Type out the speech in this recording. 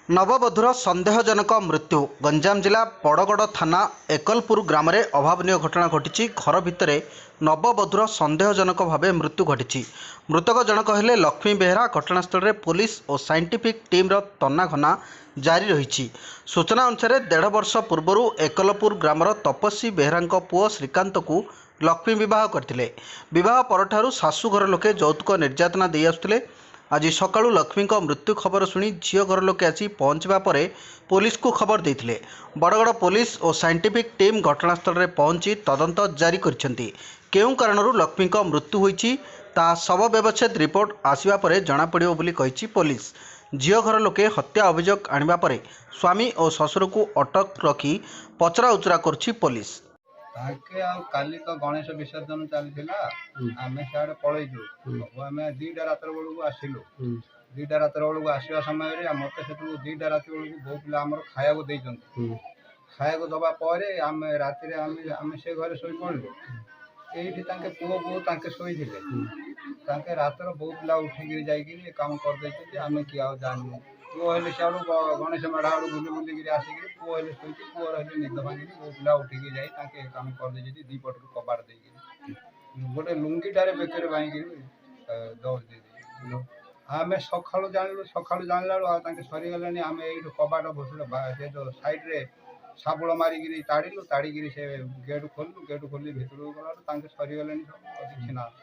ନବବଧୂର ସନ୍ଦେହଜନକ ମୃତ୍ୟୁ। ଗଞ୍ଜାମ ଜିଲ୍ଲା ବଡ଼ଗଡ଼ ଥାନା ଏକଲପୁର ଗ୍ରାମରେ ଅଭାବନୀୟ ଘଟଣା ଘଟିଛି। ଘର ଭିତରେ ନବବଧୂର ସନ୍ଦେହଜନକ ଭାବେ ମୃତ୍ୟୁ ଘଟିଛି। ମୃତକ ଜଣକ ହେଲେ ଲକ୍ଷ୍ମୀ ବେହେରା। ଘଟଣାସ୍ଥଳରେ ପୋଲିସ ଓ ସାଇଣ୍ଟିଫିକ୍ ଟିମ୍ର ତନାଘନା ଜାରି ରହିଛି। ସୂଚନା ଅନୁସାରେ ଦେଢ଼ ବର୍ଷ ପୂର୍ବରୁ ଏକଲପୁର ଗ୍ରାମର ତପସ୍ୱୀ ବେହେରାଙ୍କ ପୁଅ ଶ୍ରୀକାନ୍ତକୁ ଲକ୍ଷ୍ମୀ ବିବାହ କରିଥିଲେ। ବିବାହ ପରଠାରୁ ଶାଶୁଘର ଲୋକେ ଯୌତୁକ ନିର୍ଯାତନା ଦେଇ ଆସୁଥିଲେ। ଆଜି ସକାଳୁ ଲକ୍ଷ୍ମୀଙ୍କ ମୃତ୍ୟୁ ଖବର ଶୁଣି ଝିଅ ଘର ଲୋକେ ଆସି ପହଞ୍ଚିବା ପରେ ପୋଲିସକୁ ଖବର ଦେଇଥିଲେ। ବଡ଼ଗଡ଼ ପୋଲିସ ଓ ସାଇଣ୍ଟିଫିକ୍ ଟିମ୍ ଘଟଣାସ୍ଥଳରେ ପହଞ୍ଚି ତଦନ୍ତ ଜାରି କରିଛନ୍ତି। କେଉଁ କାରଣରୁ ଲକ୍ଷ୍ମୀଙ୍କ ମୃତ୍ୟୁ ହୋଇଛି ତାହା ଶବ ବ୍ୟବଚ୍ଛେଦ ରିପୋର୍ଟ ଆସିବା ପରେ ଜଣାପଡ଼ିବ ବୋଲି କହିଛି ପୋଲିସ। ଝିଅ ଘର ଲୋକେ ହତ୍ୟା ଅଭିଯୋଗ ଆଣିବା ପରେ ସ୍ୱାମୀ ଓ ଶ୍ୱଶୁରକୁ ଅଟକ ରଖି ପଚରା ଉଚରା କରୁଛି ପୋଲିସ। ତାଙ୍କେ ଆଉ କାଲି ତ ଗଣେଶ ବିସର୍ଜନ ଚାଲିଥିଲା, ଆମେ ସିଆଡ଼େ ପଳେଇଛୁ ସବୁ। ଆମେ 2ଟା ରାତ୍ର ବେଳକୁ ଆସିଲୁ। 2ଟା ରାତ୍ର ବେଳକୁ ଆସିବା ସମୟରେ ମୋତେ ସେଠୁ 2ଟା ରାତି ବେଳକୁ ବୋଉ ପିଲା ଆମର ଖାଇବାକୁ ଦେଇଛନ୍ତି। ଖାଇବାକୁ ଦେବା ପରେ ଆମେ ରାତିରେ ଆମେ ସେ ଘରେ ଶୋଇପଡ଼ିଲୁ। ଏଇଠି ତାଙ୍କେ ପୁଅ ବୋଉ ତାଙ୍କେ ଶୋଇଥିଲେ। ତାଙ୍କେ ରାତିର ବୋଉ ପିଲା ଉଠିକିରି ଯାଇକିରି ଏ କାମ କରିଦେଇଛନ୍ତି। ଆମେ କିଏ ଆଉ ଜାଣିନୁ। ପୁଅ ହେଲେ ସିଆଡ଼ୁ ଗଣେଶ ମେଢ଼ ଆଡ଼ୁ ବୁଲି ବୁଲିକିରି ଆସିକିରି ପୁଅ ହେଲେ ଶୋଇଛି। ପୁଅର ହେଲେ ନିଦ ଭାଙ୍ଗିନି। ବୋଉ ପିଲା ଉଠିକି ଯାଇ ତାଙ୍କେ ଏ କାମ କରିଦେଇଛନ୍ତି। ଦି ପଟରୁ କବାଟ ଦେଇକିରି ଗୋଟେ ଲୁଙ୍ଗିଟାରେ ବେକରେ ବାନ୍ଧିକିରି ଦୌଡ଼ି ଦେଇଦେଇଛନ୍ତି। ଆମେ ସକାଳୁ ଜାଣିଲୁ। ସକାଳୁ ଜାଣିଲା ବେଳକୁ ଆଉ ତାଙ୍କେ ସରିଗଲେଣି। ଆମେ ଏଇଠୁ କବାଟ ଭୁଷୁଡ଼ ସେ ଯେଉଁ ସାଇଡ଼ରେ ଶାବୁଳ ମାରିକିରି ତାଡ଼ିଲୁ। ତାଡ଼ିକିରି ସେ ଗେଟ୍ ଖୋଲିଲୁ। ଗେଟ୍ ଖୋଲି ଭିତରକୁ ଗଲାବେଳକୁ ତାଙ୍କେ ସରିଗଲେଣି ସବୁ, ଆଉ କିଛି ନାହାନ୍ତି।